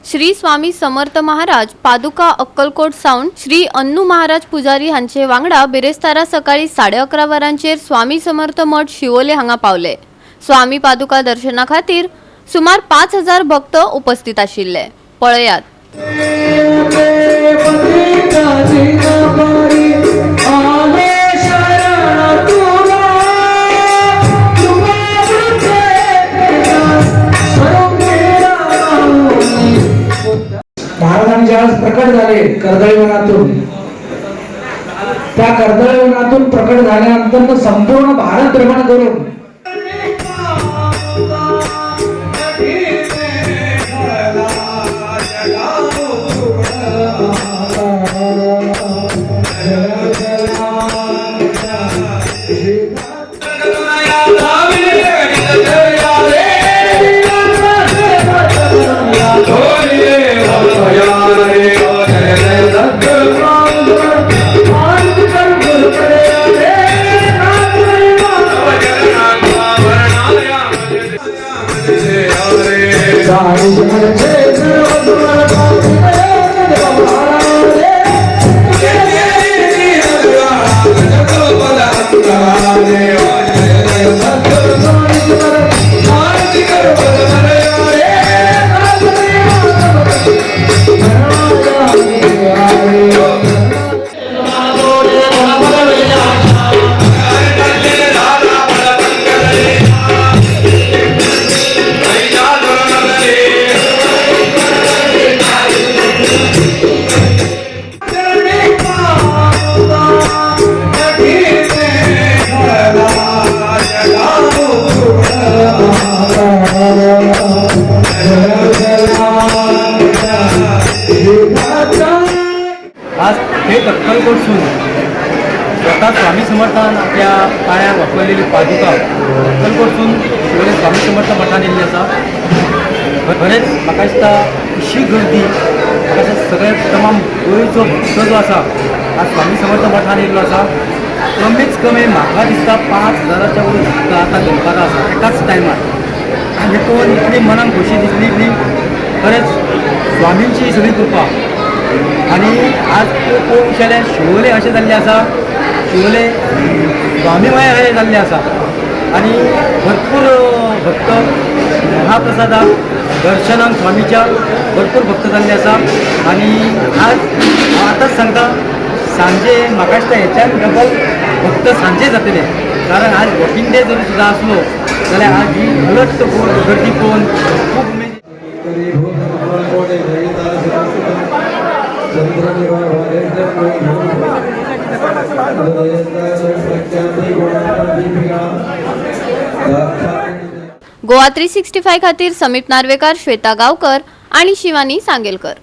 श्री स्वामी समर्थ महाराज पादुका अक्कलकोट सावन श्री अन्नू महाराज पुजारी हांचे वांगडा बिरेस्तारा सकाळी 11:30 वरांचेर स्वामी समर्थ मठ शिवोले हांगा पावले. स्वामी पादुका दर्शना खातीर सुमार 5000 भक्त उपस्थित आशिल्ले. पळयात. महाराजांनी ज्यावेळेस प्रकट झाले कर्दळीवनातून, त्या कर्दळीवनातून प्रकट झाल्यानंतर संपूर्ण भारत भ्रमण करून आज थेट अक्कलकोटसून स्वतः स्वामी समर्थान आपल्या पांयार वापरलेली पादुका अक्कलकोटसून शिवोले स्वामी समर्थ मठान येयल्ली आसा. खरेंच म्हाका दिसता अशी गर्दी, म्हाका दिसता सगळे तमाम गोंयचो भक्त जो आसा आज स्वामी समर्थ मठान येयल्लो आसा. कमीच कमी म्हाका दिसता 5000च्या वयर भक्त आतां दनपारां आसा एकाच टायमार. आनी पळोवन इतली मनाक खोशी दिसली की खरेंच स्वामींची सगळी कृपा. आनी आज पळोवंक गेल्यार शिवोले अशें जाल्लें आसा, शिवोले स्वामीमय अशें जाल्लें आसा आनी भरपूर भक्त महाप्रसादाक दर्शनाक स्वामीच्या भरपूर भक्त जाल्ले आसा. आनी आज हांव आतांच सांगता, सांजे म्हाका दिसता हेच्यान डबल भक्त सांजे जातले, कारण आज वर्किंग डे जरी सुद्दां आसलो जाल्यार आज ही अलट गर्दी पळोवन खूब उमेद. गोवा 365 खातीर समीप नार्वेकार, श्वेता गावकर आणि शिवानी सांगेलकर.